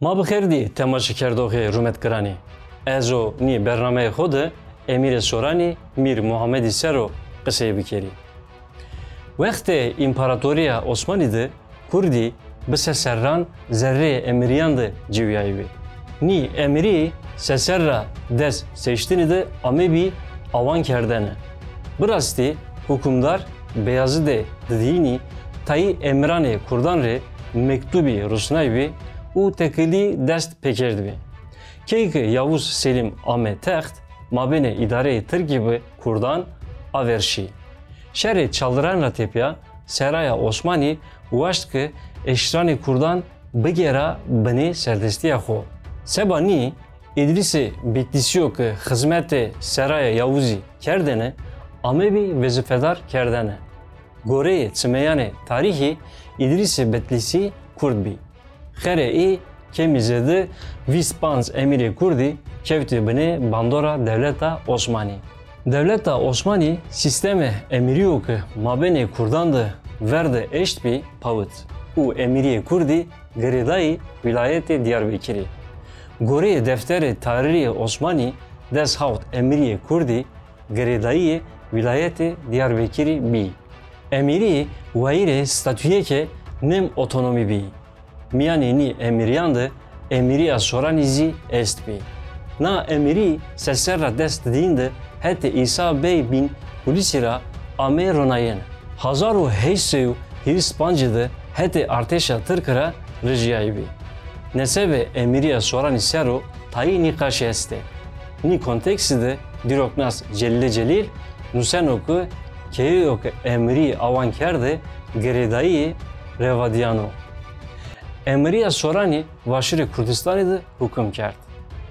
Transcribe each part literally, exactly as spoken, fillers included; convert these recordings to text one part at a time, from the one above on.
Ma bi xêr dî temaşekerdoxê rûmetgiranî. Ez o nî bernameyê xo de Emîrê Soranî Mîr Muhamedî ser o qisey bikerî. Wextê Împaratorîya Osmanî de kurdî bi seserran zerreyê emirîyan de ciwîyayîbî. Nî emirî seserra des seçtinî de amebî awankerdene. Bi rastî hukimdar Beyazidê Didînî tayî emiranê kurdan rê mektubî rusnaybî û tekilî dest pêkerdbî. Key ke Yavuz Selîm ame text, mabênê îdareyê tirkî bi kurdan aver şî. Şerê Çaldiran ra tepîya seraya Osmanî waşt ke eşîranê kurdan bigêra binê serdestîya xo. Seba nî Îdrîsê Bitlîsî yo ke xizmetê seraya Yavuzî kerdêne, amebî vezîfedar kerdene. Goreyê çimeyanê tarîxî Îdrîsê Bitlîsî kurd bî. Xerê ê kemî zêde vîst panc emîrê kurdî kewtê binê bandora dewleta Osmanî. Dewleta Osmanî sîstemê emîrî yo ke mabênê kurdan de ver de eştbî pawit û emîrîyê kurdî girêdayî wîlayetê Diyarbekirî. Goreyê defterê tarîxî Osmanî des hawt emîrîyê kurdî girêdayîyê wîlayetê Diyarbekirî bî. Emîrî wayîrê statuyêkê nêm otonomî bî. Mîyanê nî emîrîyan de Emîrîya Soranî zî estbî. Na emîrî seserra des dîn de hetê Îsa Bey bîn Kulîsî ra ameyê ronayene. Hazar û heşt sey û hîris pancî de hetê artêşa tirk ra rijîyaybî. Nesebê Emîrîya Soranî ser o tayî nîqaşî estê. Nî konteksî de dîroknas Celîlê Celîl nuseno ke keyeyo ke emîrî awan kerde girêdayîyê revadîyan o. Emîrîya Soranî Vaşîrê Kurdistanî de hukim kerd.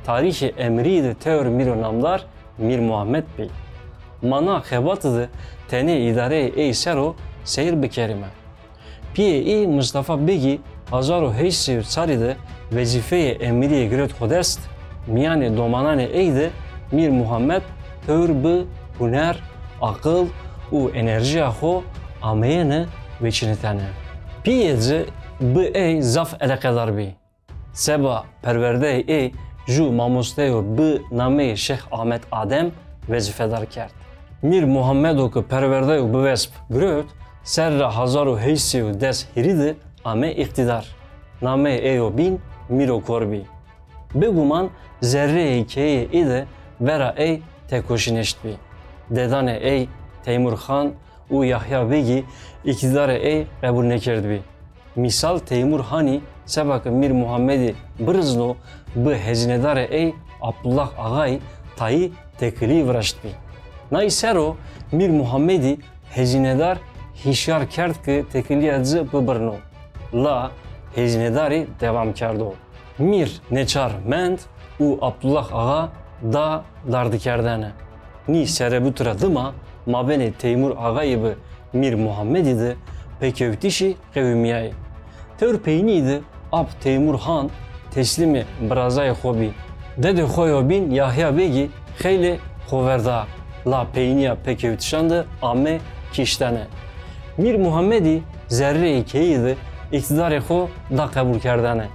Tarîxê emîrî de tewr mîro namdar Mîr Muhammed bî. Ma na xebate de tenê îdareyê ey ser o seyr bikerîme. Pîyê ey Mustafa Begî hazar û heşt sey û çarî de vezîfeyê emîrîye girewt xo dest, mîyanê domananê ey de Mîr Muhammed tewr bi huner, aqil û enerjîya xo ameyêne weçînitene. Pîyê ci bi ey zaf eleqedar bî. Seba perwerdeyê ey jû mamosteyo bi nameyê Şêx Ahmet Adem vezîfedar kerd. Mîr Muhammedo ke perwerdeyo biwesp girewt, serra hazar û heşt sey û des hîrî de ame îqtîdar. Nameyê ey o bîn Mîro Kor bî. Biguman zerreyê keyeyê ey de vera ey tekoşîn eştbî. Dedanê ey Teymur Xan û Yahya Begî îqtîdarê ey qebul nêkerdbî. Mîsal Teymur Hanî seba ke Mîr Muhammedî birizno, bi hezînedarê ey Abdullah Axayî tayî tekilî viraştbî. Nay ser o Mîr Muhammedî hezînedar hîşyar kerd ke tekilîya ci bibirno. La hezînedarî dewam kerdo. Mîr neçar mend û Abdullah Axa da dardikerdene. Nî serebût ra dima mabênê Teymur Axayî bi Mîr Muhammedî de pêkewtişî qewimîyayî. Tewr peynî de ap Teymur Han teslîmê birazayê xo bî. Dedê xo yo bîn Yahya Begî xeylê xover da, la peynîya pêkewtişan de ame kiştene. Mîr Muhammedî zerreyê keyeyî de îqtîdarê xo da qebulkerdene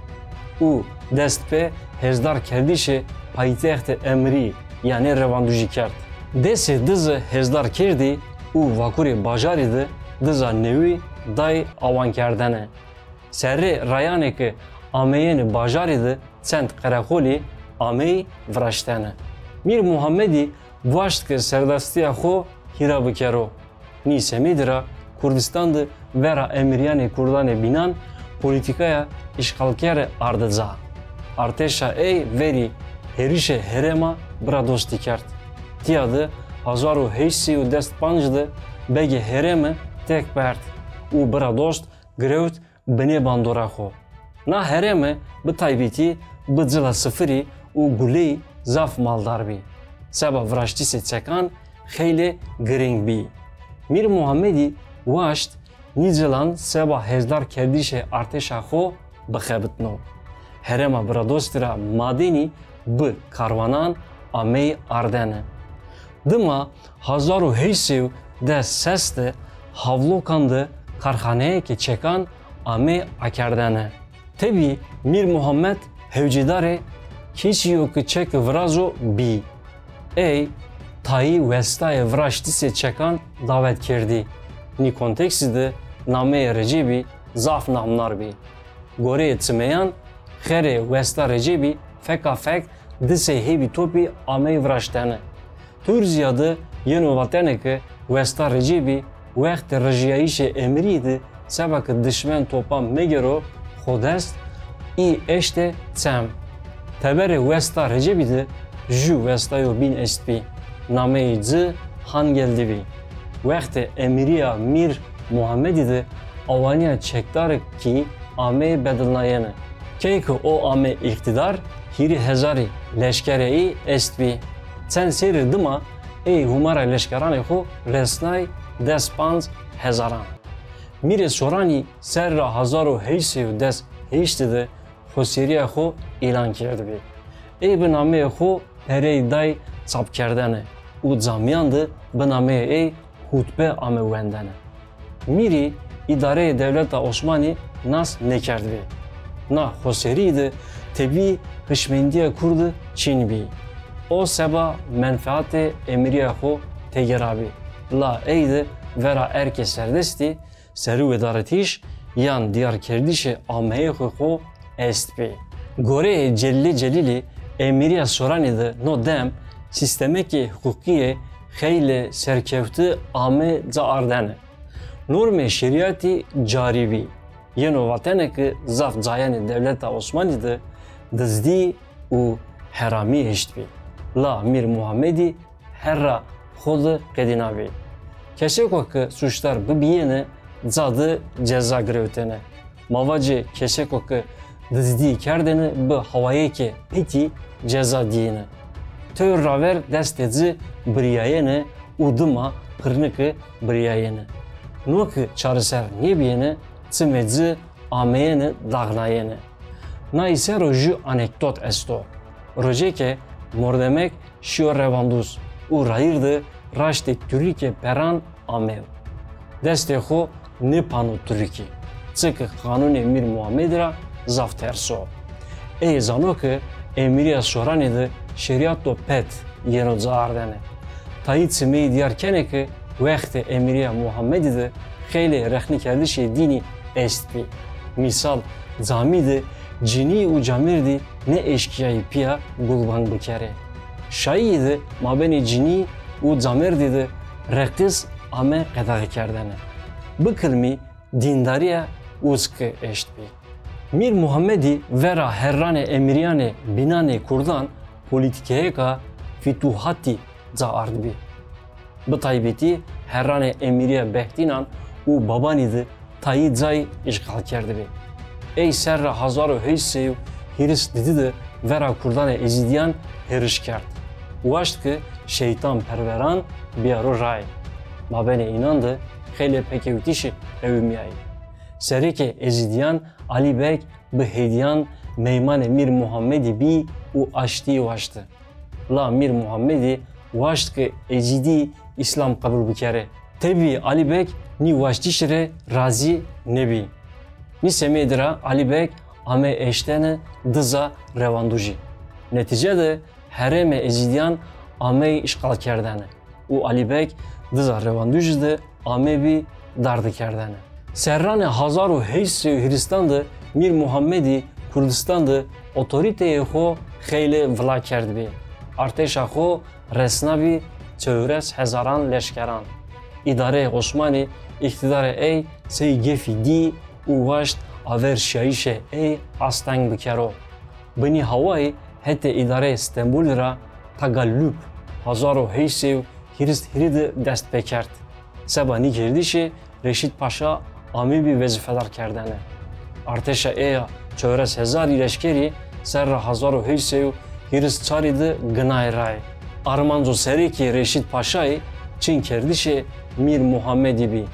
û dest pê hêzdar kerdişê paytextê emrî, yanî revandujî kerd. Desê dize hêzdar kerdî û vakurê bajarî de diza newî day awankerdene. Serrê rayanê ke ameyêne bajarî de çend qereqolî ameyî viraştene. Mîr Muhammedî waşt ke serdestîya xo hîra bikero. Nî semedî ra Kurdistan de vera emrîyanê kurdanê bînan polîtîkaya îşxalkerî arde ca. Artêşa ey verî hêrişê herêma Biradostî kerd. Tîya de hazar û heşt sey û des panc de begê herême tek berd û Biradost girewt binê bandora xo. Na herême bi taybetî bi cila sifirî û guleyî zaf maldar bî. Seba viraştişê çekan xeylê girîng bî. Mîr Muhammedî waşt nî cilan seba hêzdar kerdişê artêşa xo bixebitno. Herêma Biradostî ra madenî bi karwanan ameyî ardene. Dima hazar û heşt sey û des ses de Havlokan de karxaneyêkê çekan amê akerdene. Tebî Mîr Muhammed Hewcêdarê kesî yo ke çeke virazo bî. Ey tayî westayê viraştişê çekan dawet kerdî. Nî konteksî de nameyê Recebî zaf namdar bî. Goreyê çimeyan xerê westa Recebî feka fek di sey hebî topî ameyî viraştene. Tewr zîyade yeno vatene ke westa Recebî wextê rijîyayîşê emirî de seba ke dişmen topan megero xo dest, î eşte çem. Teberê westa Recebî de jû westayo bîn estbî. Nameyê ci Hangeldî bî. Wextê emirîya Mîr Muhamedî de awanîya çekdarêk kî ameyê bedilnayene. Key ke o ame îqtîdar, hîrê hezarî leşkerê ey estbî. Çend serrî dima ey hûmara leşkeranê xo resnay des panc hezaran. Mîrê Soranî serra hezar û heşt sey û des heştî de xoserîya xo îlan kerdbî. Ey bi nameyê xo perey day çapkerdene û camîyan de bi nameyê ey hutbe ame wendene. Mîrî îdareyê dewleta Osmanî nas nêkerdbî. Na xoserî de tebî hişmendîya kurde çin bî. O seba menfeatê emirîya xo têgêrabî. La ey de vera erkê serdestî serû wedaritîş yan dîyarkerdişê ameyêxê xo estbî. Goreyê Celîlê Celîlî, emirîya Soranî de no dem sîstemêkê huqûqî yê xeylê serkewte ame ca ardene. Normê şerîetî carî bî. Yeno vatene ke zaf cayanê dewleta Osmanî de dizdî û heramî eştbî. La Mîr Muhamedî herra xo de qedînabî. Kesêko ke suçdar bibîyêne, ca de ceza girewtêne. Ma vacê kesêko ke dizdî kerdêne bi hawayêkê pekî ceza dîyêne. Tewr raver destê ci birîyayêne û dima pirnike birîyayêne. No ke çareser nêbîyêne, çimê ci ameyêne daxnayêne. Nay ser o jû anekdot esto. Rocêke mordemek şîyo revandûz û rayîr de raştê turîkê peran ameyo. Destê xo nêpano turîkî. Çike qanûnê Mîr Muhamedî ra zaf terso. Ey zano ke emirîya Soranî de şerîeto pet yeno ca ardene. Tayî çimeyî dîyar kenê ke wextê emirîya Muhamedî de xeylê rexnekerdişê dînî estbî. Mîsal, camî de cinî û camêrdî nêeşkîyayî pîya gulbang bikerê. Şayîyî de mabênê cinî û camêrdî de reqis ame qedexekerdene. Bikilmî dîndarîya uske eştbî. Mîr Muhamedî vera herranê emirîyanê bînanê kurdan polîtîkeyêka fîtûhatî ca ardbî. Bi taybetî herranê emirîya Behtînan û Babanî de tayî cay îşxal kerdbî. Ey serra hezar û heşt sey û hîris didî de vera kurdanê ezîdîyan hêriş kerd. Waşt ke şeytanperveran bîyaro ray. Mabênê înan de xeylê pêkewtişî qewimîyayî. Serêkê ezîdîyan Alî Beg bi hêdîyan meymanê Mîr Muhamedî bî û aştî waşti. La Mîr Muhamedî waşt ke ezîdî îslam qebul bikerê. Tebî Alî Beg nî waştişî rê razî nêbî. Nî semedî ra Alî Beg amey eştene diza Revandujî. Netîce de herêmê ezîdîyan amey îşxalkerdene û Alî Beg diza Revandujî de amebî dardikerdene. Serranê hezar û heşt sey û hîristan de Mîr Muhamedî Kurdistan de otorîteyê xo xeylê vila kerdbî. Artêşa xo resnabî çewres hezaran leşkeran. Îdareyê Osmanî îqtîdarê ey sey gefî dî û waşt aver şîyayîşê ey asteng bikero. Bi nî hawayî hetê îdareyê Stenbolî ra Tagallub hezar û heşt sey û hîris hîrî de dest pêkerd. Seba nîkerdişî Reşîd Paşa amebî wezîfedar kerdene. Artêşa ey ya çewres hezarî leşkerî serra hezar û heşt sey û hîris çarî de ginayê raye. Armanco serêkî Reşîd Paşayî çinkerdişê Mîr Muhamedî bî.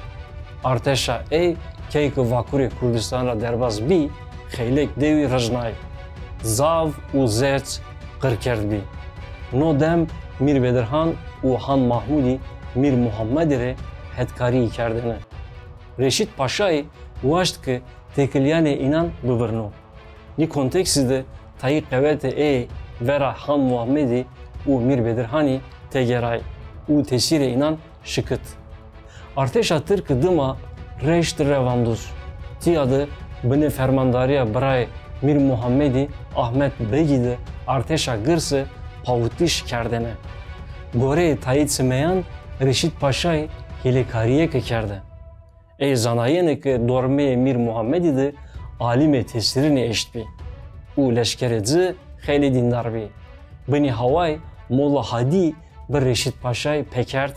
Artêşa ey key ke Vakurê Kurdistan ra derbaz bî, xeylêk dewî rijnayî. Zav û zerc qir kerdbî. No dem Mîr Bedirhan û Han Mahmudî Mîr Muhamedî rê hetkarîyî kerdêne. Reşîd Paşayî waşt ke têkilîyanê înan bibirno. Nî konteksî de tayî qewetê ey vera Han Muhammedî û Mîr Bedirhanî tegeray û tesîrê înan şikit. Artêşa tirk dima reşt revandûz. Tîya de binê fermandarîya birayê Mîr Muhammedî Ahmet Begî de artêşa girse pawitîş kerdêne. Goreyê tayê çimeyan Reşîd Paşayî hîlekarîyêke kerde. Ey zanayêne ke dormeyê Mîr Muhammedî de alîmê tesîrînî eştbî û leşkerê ci xeylê dîndar bî. Binî hawayî Molla Hadî bi Reşîd Paşayî pêkerd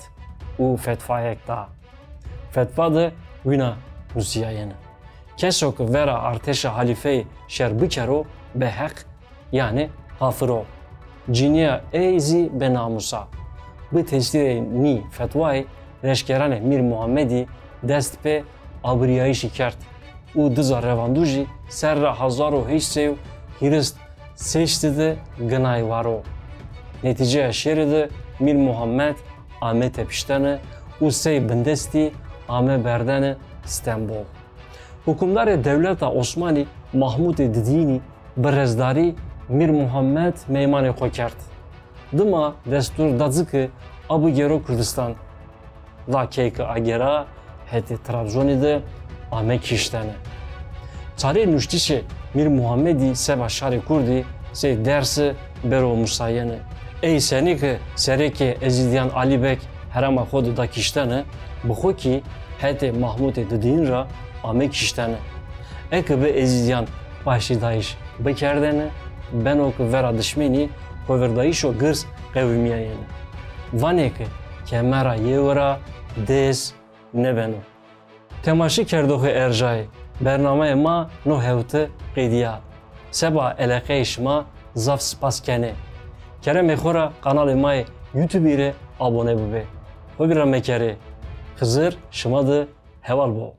û fetvayêk da. Fetva de wina nusîyayêne: Keso ke vera artêşa halîfeyî şer bikero, beheq, yanî kafir o. Cinîya ey zî benamûs a. Bi tesîrê nî fetwayî leşkeranê Mîr Muhammedî dest pê abirîyayîşî kerd û diza revandûjî serra hezar û heşt sey û hîris seştî de ginay waro. Netîceya şerî de Mîr Muhammed ame tepiştene û sey bindestî ame berdene Stenbol. Hukimdarê dewleta Osmanî Mahmudê Didînî bi rezdarî Mîr Muhammed meymanê xo kerd. Dima destûr da ci ke a bigêro Kurdistan. La key ke agêra, hetê Trabzonî de ame kiştene. Çarê nuştişê Mîr Muhammedî seba şarê kurdî sey derse bêro musayene. Ey senî ke serekê Ezîdîyan Alî Beg herema xo de da kiştene, bi xo kî hetê Mahmudê Didîn ra ame kiştene. Eke bi Ezîdîyan paştîdayîş bikerdêne, beno ke vera dişmenî xovirdayîşo girs qewimîyayêne. Vanê ke kemera yewe ra dês nêbeno. Temaşekerdoxê erjayê, bernameyê ma no hewte qedîya. Seba eleqeyê şima zaf spas kenê. Keremê xo ra kanalê ma yê YouTubeî rê abone bibê. Xo vîr ra mekerê. Xizir şima de heval bo.